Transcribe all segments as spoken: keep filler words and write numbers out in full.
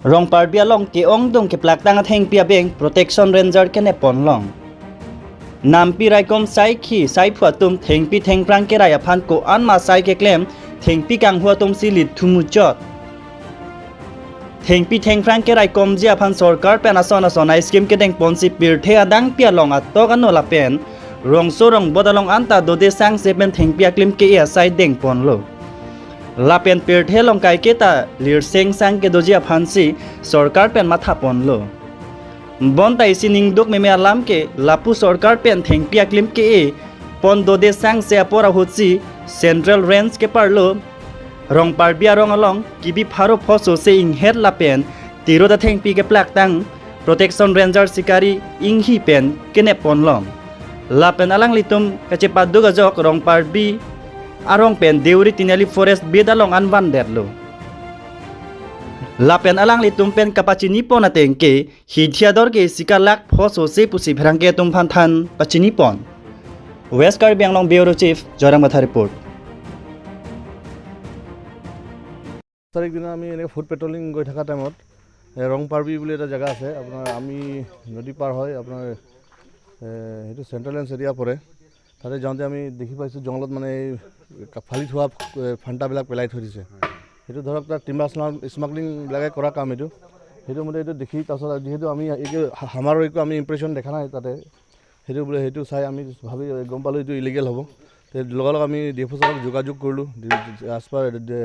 Rongparbi along ke-ongdung keplaktang athengpi abeng Protection Ranger kenep ponlong. Nampi raikom saikhi saiphu atum thengpi thengphrang kerai aphan ko-an ma sai keklem thengpi kanghu atum si lit thumu chot. Thengpi thengphrang kerai komji aphan sorkar pen ason ason a-scheme kedeng ponsi pirthe adangpi along atok ano lapen rongso rongbot along anta dode sangse pen thengpi aklim ke-e asai deng ponlo. Lapen pirthe along kaiketa lirseng sang kedoji aphansi sorkar pen matha ponlo. Bonta isi ningduk meme alam ke lapu sorkar pen thengpi aklim ke-e pon dode sangse apor ahutsi Central Range keparlo Rongparbi arong along kibi pharo pho sose inghet lapen tirot athengpi keplaktang Protection Ranger Sikari Inghi pen kenep ponlong. Lapen alanglitum kachepaduk ajok Rongparbi arong pen Deuri Tiniali Forest Beat along an vandetlo. Lapen alanglitum pen kapachini pon ateng ke hithi ador ke isi ka lakh pho sose pusi pherangke atum aphan than pachini pon. West Karbi Anglong Bureau Chief, Joyram Kathar report. তাৰিখ দিনা আমি এনেকৈ foot patrolling গৈ থকা টাইমত, এ, ৰং পাৰ্বি বুলি এটা জেগা আছে, আপোনাৰ আমি নদী পাৰ হৈ আপোনাৰ, এ, সেইটো চেণ্ট্ৰেল ৰেঞ্জ এৰিয়া পৰে। তাতে যাওঁতে আমি দেখি পাইছোঁ জংঘলত মানে এই কা-, ফালি থোৱা, এ, ফান্তাবিলাক পেলাই থৈ দিছে। সেইটো ধৰক তাৰ টিম্বাৰ স্মাগ-, স্মাগলিংবিলাকে কৰা কাম এইটো। সেইটো মতে এইটো দেখি তাৰপিছত যিহেতু আমি এইটো হা-, হামাৰৰ একো আমি ইমপ্ৰেশ্যন দেখা নাই তাতে, সেইটো বোলে, সেইটো চাই আমি ভাবি গম পালোঁ এইটো ইলিগেল হ'ব। তে লগালগ আমি ডি এফ অ' ছাৰক যোগাযোগ কৰিলোঁ। ডি-, as per the,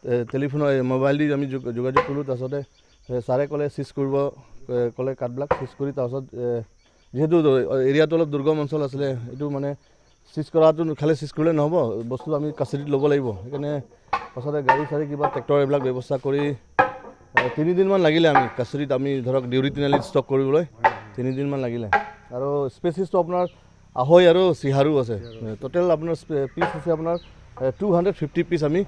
এ, টেলিফোনৰ, এ, মোবাইল দি আমি যোগ-, যোগাযোগ কৰিলোঁ। তাৰপিছতে, এ, ছাৰে ক'লে চিজ কৰিব, এ, ক'লে কাঠবিলাক চিজ কৰি তাৰপিছত, এ, যিহেতু এৰিয়াটো অলপ দুৰ্গম অঞ্চল আছিলে, এইটো মানে চিজ কৰাটো খালি চিজ কৰিলে নহ'ব, বস্তু আমি কাষ্টডিত ল'ব লাগিব। সেইকাৰণে পাছতে গাড়ী চাড়ী কিবা ট্ৰেক্টৰ এইবিলাক ব্যৱস্থা কৰি, এ, তিনিদিনমান লাগিলে আমি কাষ্টডিত, আমি ধৰক দেউৰী তিনিআলিত ষ্টক কৰিবলৈ তিনিদিনমান লাগিলে। আৰু স্পেচিছটো আপোনাৰ আহৈ আৰু চিহাৰো আছে। চিহাৰো আছে। টোটেল আপোনাৰ স্পে-, পিচ আছে আপোনাৰ, এ, টু হাণ্ড্ৰেড ফিফটি পিচ আমি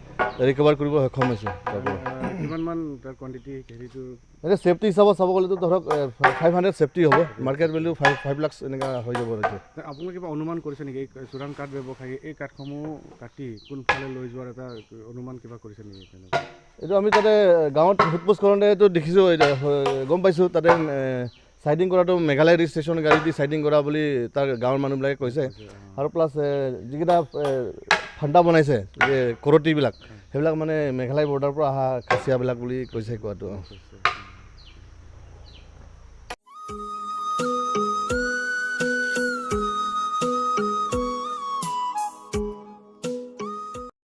ৰিকভাৰ কৰিব সক্ষম হৈছোঁ। আহ, কিমানমান তাৰ কোৱাণ্টিটি হেৰিটো? এতিয়া ছেফটি হিচাপত চাব গ'লেতো ধৰক, এ, ফাইভ হাণ্ড্ৰেড ছেফটি হ'ব, market value five, five lakhs এনেকুৱা হৈ যাব আৰু এতিয়া। তে আপোনালোকে কিবা অনুমান কৰিছে নেকি এই চোৰাং কাঠ ব্যৱসায়ী এই কাঠসমূহ কাটি কোনফালে লৈ যোৱাৰ এটা অনুমান কিবা কৰিছে নেকি তেনেকুৱা? এইটো আমি তাতে গাঁৱত সোধ পোছ কৰোঁতে এইটো দেখিছোঁ, এতিয়া, এ, গম পাইছোঁ তাতে, এ, চাইডিং কৰাটো মেঘালয় ৰেজিষ্ট্ৰেশ্যন গাড়ী দি চাইডিং কৰা বুলি তাৰ গাঁৱৰ মানুহবিলাকে কৈছে। কৈছে, অ। আৰু প্লাছ, এ, যিকেইটা, এ, ফান্তা বনাইছে, যে কৰতিবিলাক, হয়। সেইবিলাক মানে মেঘালয় বৰ্ডাৰ পৰা অহা খাচিয়াবিলাক বুলি কৈছে কোৱাটো। আচ্ছা, আচ্ছা।